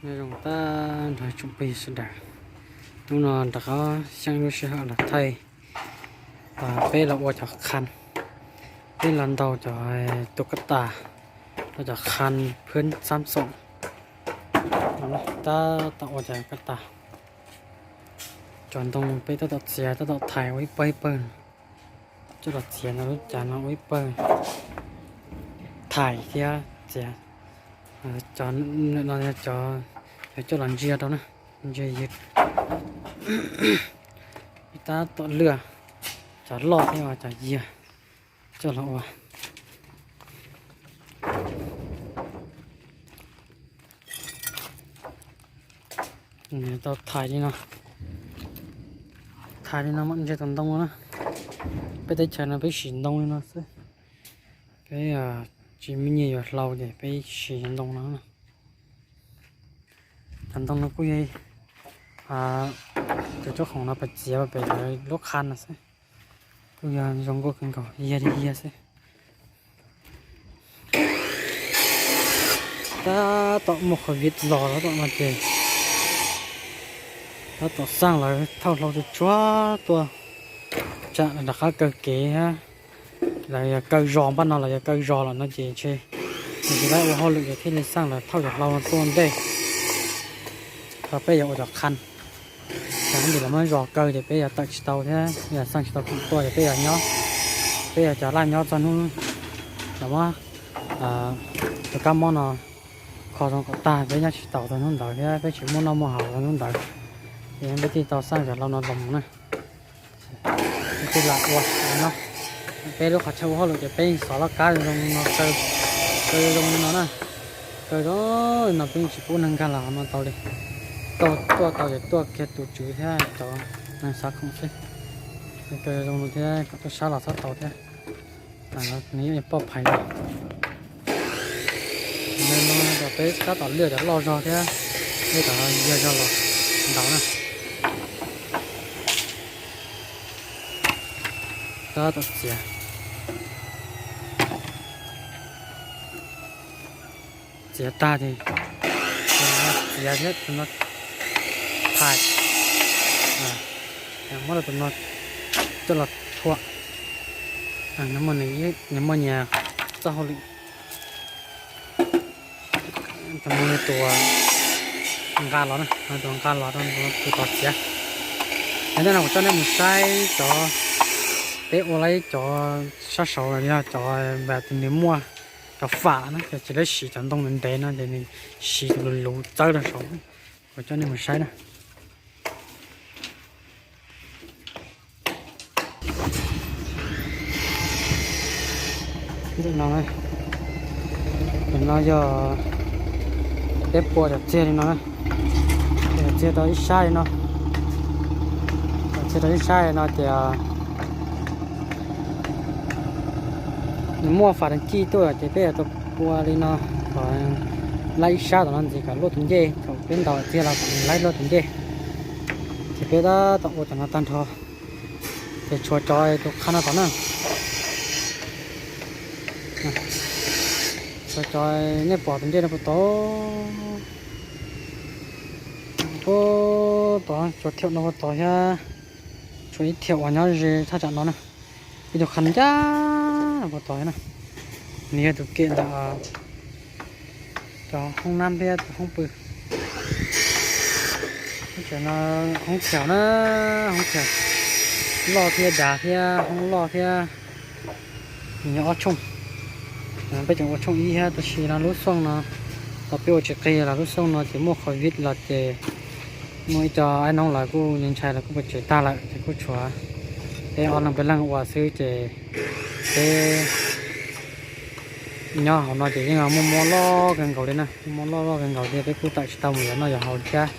Nyob zoo tag nrho tsoom phooj ywg sawv daws, hnub no rov qab xyeej lub sij hawm los thaij, peb los ua cov qhan, peb los ntaus cov, tus kab tas, los cov qhan phwb xab xoom, tab tom ua cov kab tas. Cov ntoo peb tab tom txiav tab tom thaiv ua ib pawg ib pawg, coj los txiav no lub cav no ua ib pawg, thaiv thiab txiav. Cov no yog cov yuav coj los ntsia rau na, ntsia ywg. Tab tom lwaj cov loj thiab cov yiag coj los ua. Tau thaiv li no, thaiv li no mam ntsia tus ntoo na. Peb teb chaws no peb siv ntoo li no xwb, peb tsis muaj nyiaj yuav hlau ces peb siv ntoo no. Cov ntoo no kuj yog tus cob khoom no pes txiav pem lub qhan no xwb, kuj yog zoo nkauj kawg nkaus, yiag li yiag xwb. Tab tom muaj covid los tab tom no ces tab tom xaj lawv thauj hlau tsuag tsuag tuaj, tsam rov qab kawg kev thiab. Lawv yog kaw zos, npaj no los yog kaw zos lawm no ces ntshe nws tsis tau ua hauj lwm ces thiaj li xaj lawv thauj cov hlau no tuaj ntej. Ho peb yog ua cov qhan, ces hnub twg lawv muab zos kaw ces peb yog tawm tsis tau thiab yog xaj tsis tau khoom tuaj ces peb yog nyob, peb yog cov laj nyob txog hnub lawv muab tus kab mob no kho zoo kom tag, peb nyob tsis taus txog hnub ntawd thiab peb tsis muaj noj muaj haus txog hnub ntawd, ces peb thiaj tau xaj cov hlau no los mus na. Peb lam ua no, peb lub qhov chaw ua hauj lwm ces peb yeej xov laj kab zoo no, kaw zoo li no na, kaw zoo li no peb yeej tsis pub neeg nkag los hauv no tau li. Tuaj tau ces tuaj kiag tus tswv thiab cov neeg xav khoom xwb. Kaw zoo no thiab kom tuaj sab los txhob tau thiab. Nws yeej poj phaiv no. Peb tab tom lwaj cov loj zog thiab, lwaj cov yog zog los ntaus na. Tab tom txiav, txiav tag ces txiav thiab tus no thaiv, muab rau tus no coj los thuam. Nws muaj nyias txoj hauj lwm. Tus no tus nqa los na, tus nqa los rau tus tod txiav. Yog ntawm no kuv coj nej mus saib cov, peb ua lawm cov sab saud los yog cov npam tus nws muaj cov fam na, ces tsis lawv siv cov ntoo ntev ntev no ces nws siv tus luv luv txawb rau saud. Kuv coj nej mus saib na. Ntawm no, ntawm no yog peb pua cov txiag li no na, cov txiag rau ib sab li no, cov txiag rau ib sab li no ces nws muaj fam dab tsi tuaj ces peb yuav tau pua li no kom laib ib sab tom no ntxiv kom luaj tus ncej, thaum peb ntaus txiag los kom nws laib luaj tus ncej. Ces peb tab tom ua cov no tag nrho, ces tshuav cov tus qha no tom na. Tshuav cov nej pom tus ncej no puag tod, puag tod, tshuav thiab no puag tod thiab, tshuav ib thiab uas nyob ze thaj tsam no na. Ib tug qha ncaj puag tod thiab na. Nws yog tus kem ntawm cov hoob nab thiab tus hoob pw. Hoob chaw no, hoob chaw na, hoob chaw loj thiab dav thiab hoob loj thiab. Nws yog ob tshooj, peb tseem ua tshooj ib thiab tab sis no lub xyooj no, tau peb ua tsis qig los lub xyooj no ces muaj covid los ces muaj ib co aib noob lawv kuj ntshai lawv kuj pov tseg tag lawm ces kuj tshuav peb ob leeg peb leeg ua xwb ces peb nyob hauv no ces yeej muaj mob loj kawg nkaus li na, muaj mob loj loj kawg nkaus li, peb kuj tawm tsis tau mus yuav noj yuav haus li thiab.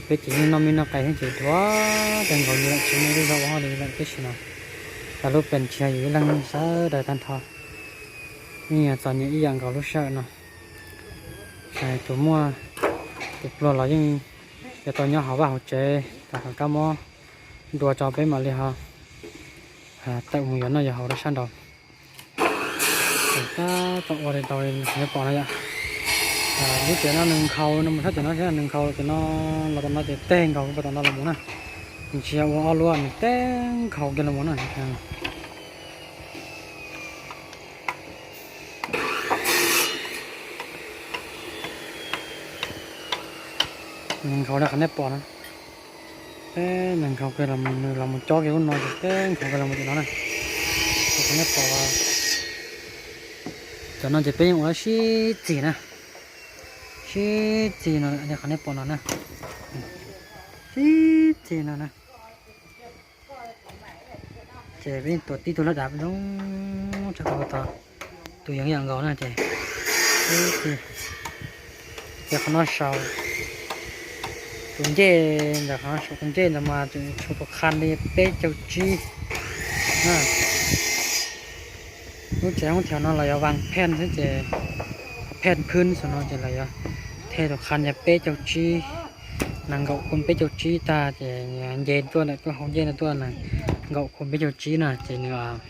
Peb ces yeej noj me noj qe thiab ces duav kawg nkaus li lawm, tsis muaj lub zog ua hauj lwm li lawm tab sis no cov lub pees tsis yog yus ib leeg sawv daws tag nrho, yeej yog txom nyem ib yam nkaus lub sij hawm no. Tus muaj tus pluag los yeej yuav tau nyob hauv vaj hauv tsev, tau kom kab mob dua tso peb mam li ho tawm mus yuav noj yuav haus rau sab nraud. Tab tom ua li tau li nyob pom no yom. Lub tsev no nws nkhaus no mus sab tim no thiab, nws nkhaus tim no los tom no ces teg nkhaus puag tom no los mus na. Nws tsis yog ua ob lub, nws teg nkhaus kiag los mus na. Nws nkhaus li qhov nej pom no. Peb nws nkhaus kiag los, nws los mus cob kiag lub no ces peb nkhaus kiag los mus tim no na. Qhov nej pom, cov no ces peb yeej ua sib txig na. Sib txig no, qhov nej pom no na. Sib txig no na. Ces peb tuav tib tug laj dav zoo tshaj qhov tod, tus yeev yam nkaus na ces, ces qhov no saum tus ncej ntawm, qhov saum tus ncej ntawd mas tseem tshuav tus qhan li peb caug tsib na. Lub tsev hoob thiaus no los yog vas phej xwb ces, phej phwb xwb no ces los yog the tus qhan yog peb caug tsib, nees nkaumคูณpeb caug tsib tag ces nce tuaj ntawm tuaj hauv ncej no tuaj nees nkaumคูณpeb caug tsib na ces nws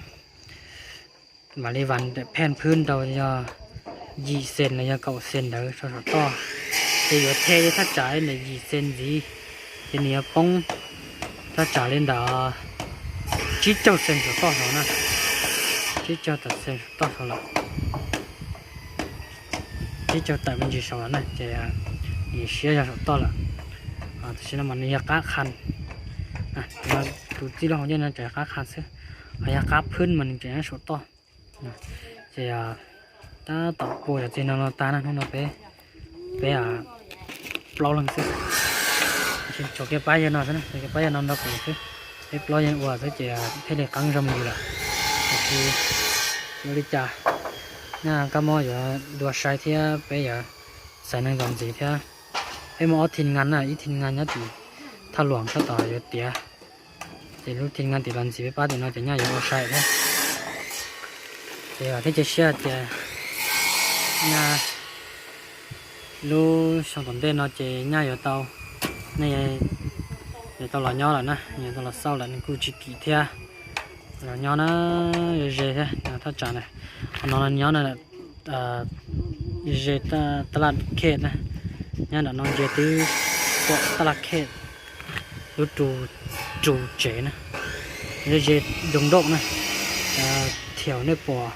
mam li vas phej phwb rau yog yim xees los yog kaum xees ntawd rau saum toj. Ces yuav the li thaj tsam ntawm yim xees ntxiv, ces nws yuav poob thaj tsam li ntawm tsib caug xees saum toj hauv na, tsib caug tawm xees saum toj hauv lawm, tsib caug tawm me ntsis saud lawm na ces nws siab yog saum toj lawm. Tam sim no mas nws yog qab qhan, tus txij lub hauv ncej no tseem yog qab qhan xwb, ho yog qab phwb mas nws tseem nyob saum toj. Ces tab tom pua cov txiv no no tag na, hnub no peb, peb plaub leeg xwb, tshuav kiag pab yawg no xwb, tshuav kiag pab yawg no nrog kuv xwb, peb plaub yeej ua xwb ces thiaj li qeeb zoo yus lawm. Tiam sis yuav li cas, nyaj kab mob yuav dua sai thiab peb yuav xaiv neeg los ntxiv thiab. Peb muaj ob thim ngas na, ib thim ngas nyob tim Thaj Luam sab tom yuav tiav, ces lub thim ngas tim los ntxiv peb pab tim no ces nyaj yuav ua sai thiab. Ces thiab cia siab tias nyaj lub xyoo tom ntej no ces nyaj yuav tau, nej yuav tau los nyob lawm na, yuav tau los xauj lawm, nws kuj tsis kim thiab. Los nyob na, ze ze thiab thaj tsam na, qhov no nyob na, ze taj laj khe na, nyob nram no ntsia twb pom taj laj khe, lub ru, ru tsev na, ze ze zoo nraum na. Thiaum nej pom,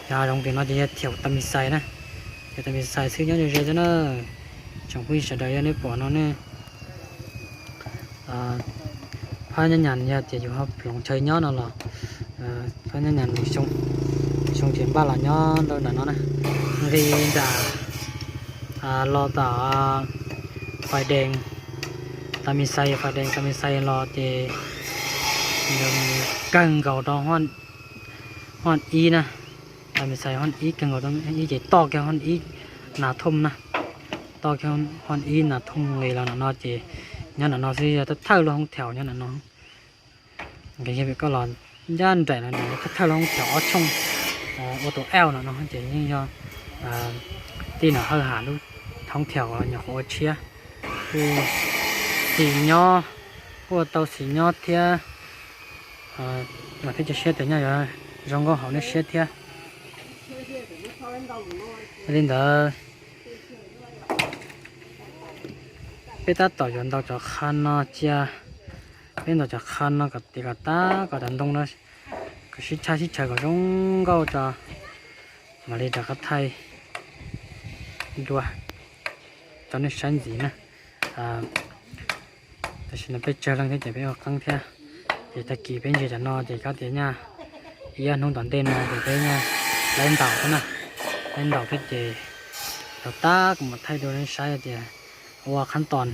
yog hav zoov tim no ces yog thiaum tas mis xais na, thiaum tas mis xais xwb nyob ze ze xwb na. Tsoom phooj ywg sawv daws yog nej pom no nej phab nyob nyas yog tias yus ho ploov chaw nyob no los phab nyob nyas xyoo tsis npaj los nyob rau nram no na. Nqis nram los tom Fais Dees, tas mis xais, Fais Dees tas mis xais los ces kawg nkaus rau hoob ib na. Tas mis xais hoob ib kawg nkaus rau hoob ib ces toj kiag hoob ib nas thooj na, toj kiag hoob ib nas thooj nqis los nram no ces nyob nram no xwb yog thawj thawj lub hoob thiaum nyob nram no. Nqis yog vim koj los ncaj nraim no thawj thawj lub hoob thiaum ob tshooj ua tus auj no no ces yeej yog tij nam hawj ham lub hoob thiaum nyuam qhuav ua tshiab, kuj xis nyob, kuj ua tau xis nyob thiab. Mas thiaj cia siab tias nyaj yuav zoo nkauj haum nej siab thiab. Yog li ntawd peb tab tom yuav ntaus cov qha no cia, peb ntaus cov qha no kom tiav kom tab kom cov ntoo no kom sib tshab sib tshawv kom zoo nkauj tso, mam li rov qab thaij dua rau nej saib ntxiv na. Tam sim no peb tsawg leej thiab ces peb ua qeeb thiab. Ces tag kis peb ntsia cov no ces kab tias nyaj ib ob hnub tom ntej no ces peb nyaj laib ntaus thiab na, laib ntaus thiab ces rov tab kuv mam thaij dua nej saib tias ua qhab toos,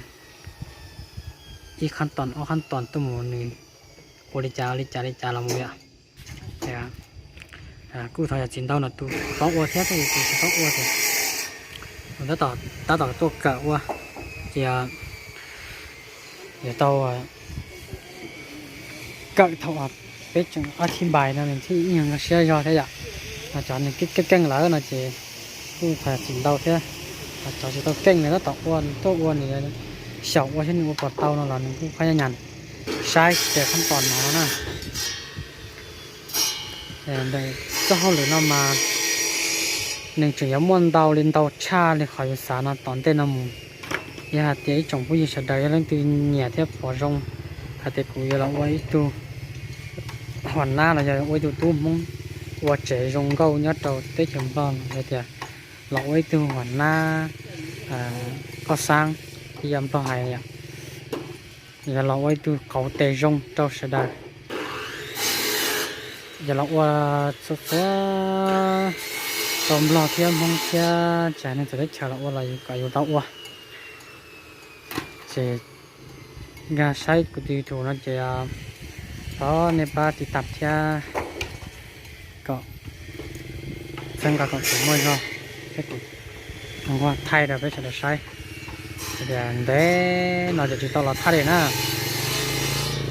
ib qhab toos ob qhab toos tuaj mus nws ua li cas li cas li cas los mus yom. Kuj thov yam txim ntau no tus paub ua thiab tus tsis paub ua ces tab tom tuaj kawm ua ces yuav tau kawm thaum peb tseem ob thib npais no nws thiaj ib nyuag nkag siab zog thiab yom. Cov nws keej keej lawm no ces kuj thov yam txim ntau thiab. Cov tsis tau keej nws tab tom ua, tuaj ua nws xyaum ua thiab nws ua puas tau no los nws kuj qhab nyaj nyas saib ces qhab toos no na. Ntawm txoj hauj lwm no mas Nws tseem yuav muaj ntau li ntau tshaj li qhov yus xav no tom ntej no mus. Yog hais tias ib tsoom phooj ywg sawv daws yog leej twg nyiam thiab pom zoo hais tias kuv yuav los ua ib tug huam nab los yog ua ib tug tub Hmoob ua tsev zoo nkauj nyob rau teb chaws Nplog los yog tias los ua ib tug huam nab koj xab, ib yam Nplog hais yom, yog los ua ib tug qauv tes zoo rau sawv daws, yog los ua txhua txhua rau Nplog thiab Hmoob thiab tsis hais neeg txawv teb chaws los ua los kom yus tau ua. Ces nkag saib kuv tus YouTube no ces thov nej pab tiv tam thiab kom txhawb nqa kom kuv muaj zog thiab kuv thaij rau peb sawv daws saib. Tias ntev no ces tsis tau los thaij li na.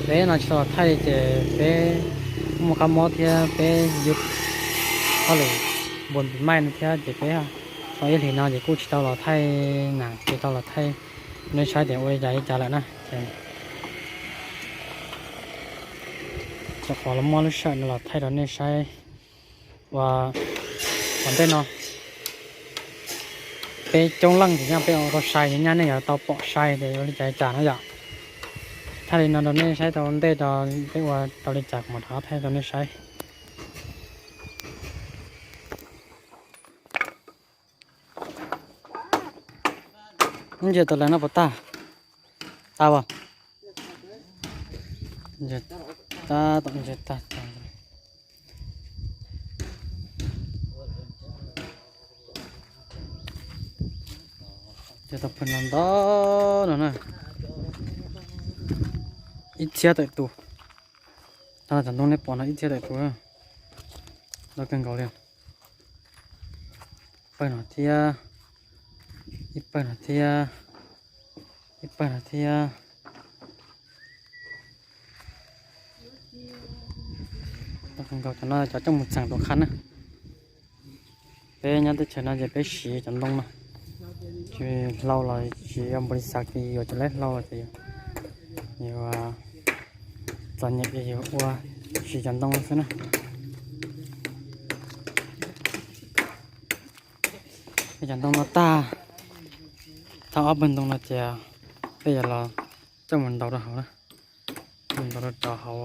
Ntev no tsis tau los thaij li ces peb muaj qab mob thiab peb yug hauj lwm npuas pis maij no thiab ces peb tau ib hlis no ces kuj tsis tau los thaij na, tsis tau los thaij nej saib tias ua li cas li cas lawm na. Ces rau qhov los muaj lub sij hawm no los thaij rau nej saib. Ua tom ntej no peb coob leej ces nyaj peb ua tau sai ces nyaj nej yuav tau pom sai tias ua li cas li cas na yom. Thaij li no rau nej saib tau ntej rau peb ua tau li cas kuv mam rov qab thaij rau nej saib. Ntsia tau lawv no puas tag? Tag as. Tab tom ntsia tag. Ces tau pawg no ntau no na, ib txhiab tawm tus. Tag cov ntoo nej pom no ib txhiab tawm tus, ntau kawg nkaus li. Pawg no thiab, ib pawg no thiab, ib pawg no thiab. Ntau kawg nkaus, cov no cov coj mus txheem rau qhab na. Peb nyob teb chaws no ces peb siv cov ntoo no, tsis hlau los siv npaum li xav ces yuav cov leb hlau los ces yuav txom nyem ces yuav ua siv cov ntoo no xwb na. Peb cov ntoo no tag, tag ob pawg ntoo no ces peb yuav los coj mus ntaus rau hauv na, mus ntaus rau hauv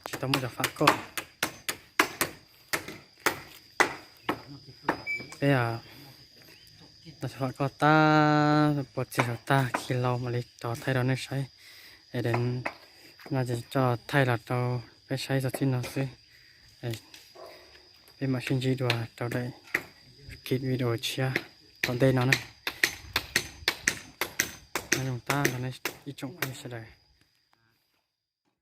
tsis tau muaj cov fam koj. Peb cov fam koj tag, puas txiv saum tag khi lau mam li rov thaij rau nej saib. Es no ces coj thaij los rau peb saib txog txij no xwb. Peb mam sib ntsib dua rau daim kis video tshiab tom ntej no na. Nyob zoo tag nrho nej ib tsoom phooj ywg sawv daws.